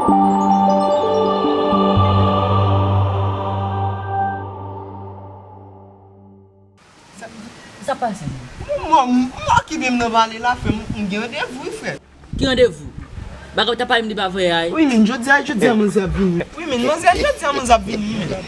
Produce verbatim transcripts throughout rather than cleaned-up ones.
Sa, sa pase menm? Mwen, mwen, mwen okipe m nan pale la, frè m, m gen randevou, wi, frè. Ki randevou? Bagay ou t ap pale m li pa vre a, wi. Wi, men jodi a, jodi a, manzè ap vini. Wi, men manzè, jodi a, manzè ap vini, wi, men.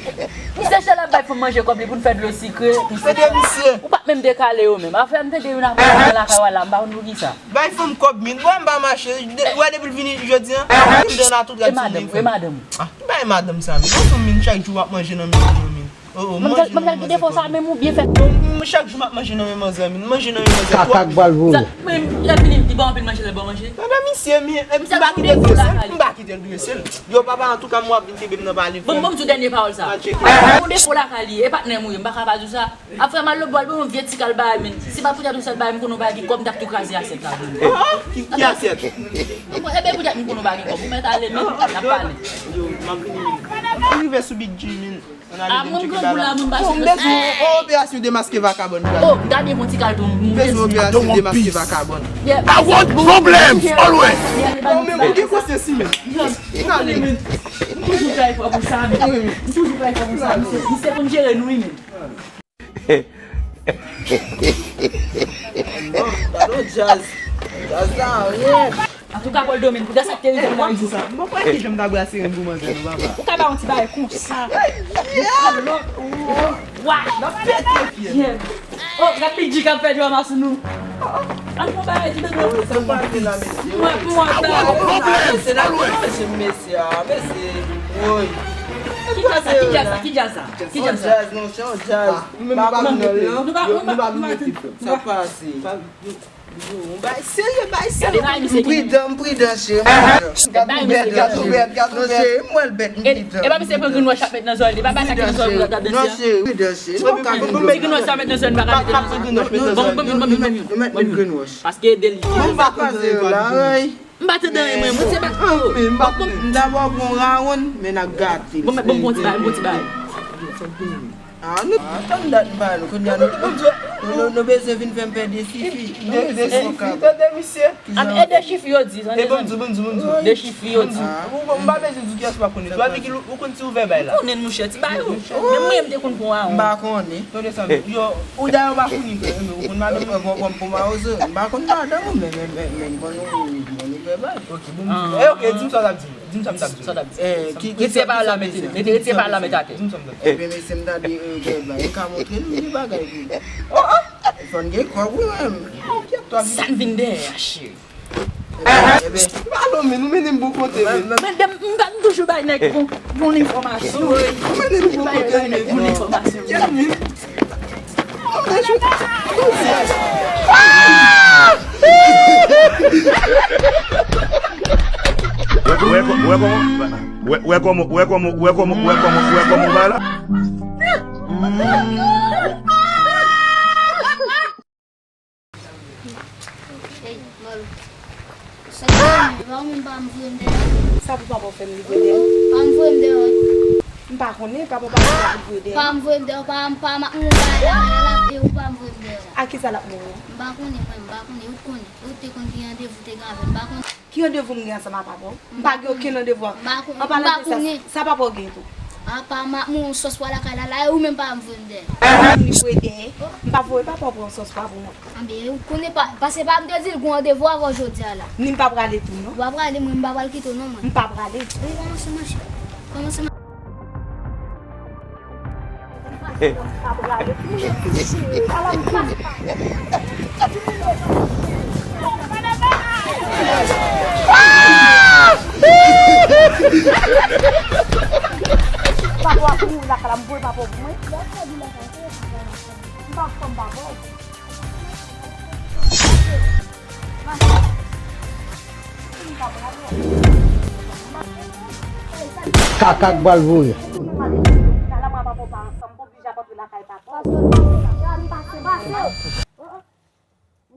Misye chita la ap bay fanm manje kòb li pou n fè dlo sikre. Ede misye. Ou pa t menm dekale yo menm. Afè m tande youn ap pran nan lakay w la, m pa konn poukisa. Bay fanm kòb, men. Bon, m pa mache. De, wè depi l vini jodi a, m nan tout rad sou men. E madanm, e madanm. Ah, ki bay madanm sa, men. Bon, fanm, men, chak jou w ap manje nan men, men. Oh, oh, manje nan men manzè. Mwen chak jou m ap manje nan men manzè, men manje nan men manzè. Kaka k pral voye. Sa, men, lè fini, li ba w anpil manje, lè ba w manje. Tande misye, men, m pa kite l drese l, m pa kite l drese l. Yo, papa, antouka, m w ap vin kenbe m nan pale, frè m. Bon, bon, m di w dènye pawòl sa. Al tcheke. Bon, defo lakay li ye, e patnè m ou ye, m pa ka pa di w sa. Apre, m al lòtbò, al ban yon vye ti kal bagay, men. Si pa poutèt yon sèl bagay, m konnen yon bagay gen kòb, m t ap tou kraze asyèt la, men. Ah, ki, ki asyèt? Bon, e ben poutèt m konnen yon bagay gen kòb, ou mèt ale, men, n ap pale. Yo, m ap vini, men. M rive sou Big G, men. Ah, mwen m grangou la, mwen m pa sou. M bezwen yon operasyon demaske vakabòn. Oh, gade yon ti kal tou, m bezwen. M bezwen operasyon demaske vakabòn. I want problems always. Bon, men mwen gen konsyans, men. M toujou fè efò pou sa, men. M toujou fè efò pou sa, misye. Misye konn jere nou, wi, men. Bon, gade yon djaz. Djaz la, rèd. Antouka, Paul Domingue, pou sa k te rive nan jou sa. Mwen kwè ki jan m ta brase renn pou manzè nou, papa. Ou ka ba yon ti bagay konsa. Yon ti lòt, oh, wa. N ap pete fyèl. Oh, gad Big G k ap fè drama sou nou. Ann fè yon bagay di bebe. Sa pa vle la, mesye. Mwen, mwen, mwen. Se la manje, mesye, ah, mesye. Woy. Ki djaz sa? Ki djaz sa? Ki djaz sa? Ki djaz sa? Djaz, non, se yon djaz. Nou menm nou pa konn nan lan. Nou pa, nou pa, nou pa, sa pase. Yo, yon bagay serye, bagay serye. M pridan, m pridan, cheri. Gad ouvèt, gad ouvèt, gad ouvèt. Cheri, m wè l bèt, m pridan. E pa misye pran green wash ap met nan zòrèy li, pa bagay sa ki nan zòrèy la, gad mesye. Non, cheri, m pridan, cheri. M pa ka vin. Bon, men green wash sa met nan zòrèy, m pa ka mete nan zòrèy. Ban m, ban m, ban m, ban m, ban m. Nou met li green wash. Paske ede l. Bon, m pa tande la, ey. M pa tande anyen, mwen, mwen, se pa. M dabò pran yon rawonn, men n ap gate. Bon, bon, bon ti bagay, bon ti bagay. Ah, nou, ah, tann dat m ba nou, kounye a nou, nou, nou, nou bezwen vin fè m pè de chiffre. De, de chiffre, tande misye. Ap ede chiffre yo di, tande. E bon, di, bon, di, bon, di. De chiffre yo di. Ah, bon, bon, m pa bezwen di kiyès m ap konnen. Twa vigil, ou konn ti ouvè bay la. Ou konnen, monchè, ti bay ou. Menm mwen, m te konn pran a. M pa konnen. Tande sa, yo, ou dayè ou pa konnen, men ou konn madanm. Bon, bon, bon, mawozo, m pa konn madanm ou, men, men, men, men, m konn ou, ou, ou, ou ouvè bay. Ok, bon, e, ok, di m sa w t ap di. Di m sa m t ap di. Sa w t ap di. Eh, ki, ki, retire pawòl la, mete, mete, retire pawòl la, mete atè. Di m sa m t ap di. Ebyen, mesye, m ta di, eh, eh, e ka montre nou de bagay, wi. Oh, oh! Fò n gen kòb, wi, menm. Sa n vin dèyè a, cheri. Ebyen, ebyen. Pardon, men nou mennen m bon kote, men. Men, men, m, m toujou bay nèg bon, bon enfòmasyon. Ou mennen m bon kote, men. Bon enfòmasyon. Kèt, men. Wè, wè, wè kòman, wè, wè kòman, wè kòman, wè kòman, wè kòman, wè kòman, wè kòman, wè la. Ey, Malo. Sa ki gen, e pa ou menm pa m voye m dèyè? Sa pou papa w fè m li voye dèyè? Pa m voye m dèyè. M pa konnen, papa w pa konn sa pou voye dèyè. Pa m voye m dèyè, pa m, pa m ap mouri la, la, la, e ou pa m voye m dèyè la. A kisa l ap mouri? M pa konnen, mwen, m pa konnen, ou t konnen. Ou te konn ki randevou te gen avè m, m pa konnen. Ki randevou m gen ansanm ak papa w? M pa gen okenn randevou. M pa konnen. An palan de sa, sa papa w gen tou? Apa m ap mwen yon sòs pwa lakay la, la, e ou menm pa m voye m dèyè. Ni voye dèyè. M pa voye papa w pran yon sòs pwa pou mwen. Anben, ou konnen pa, paske pa m te di l gon randevou avè w jodi a la. Ni m pa prale tou, non. Ou pa prale, mwen, m pa pral kite w, non, mwen. M pa prale. Bon, kòmanse mache. Kòmanse mache. Papa w ap mouri lakay la, m voye papa w pou mwen. M pa fanm papa w. Kaka k pral voye.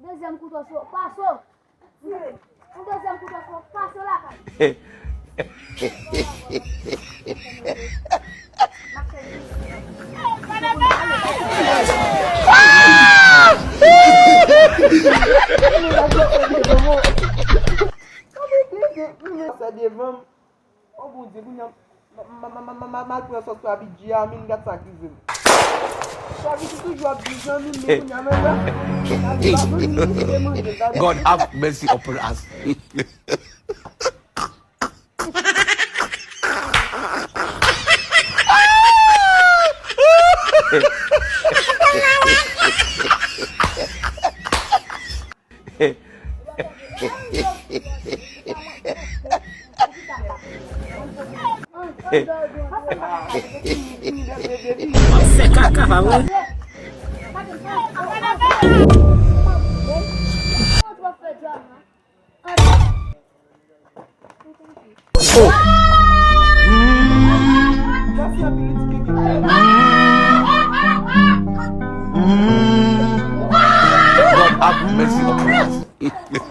Yon dezyèm kouto sou, pase w. Yon dezyèm kouto sou, pase w lakay. Sa devan m. O Bondye, kounye a, m, m, m, m, m, m al pran sòs Swabi G a, men gad sa k rive m. Swabi ki toujou ap di zanmi m, men kounye a, men la, zanmi m, li te manje, gade. God have mercy upon us. W ap fè kaka pa vre. Oh. Mm. Mm. God have mercy upon us.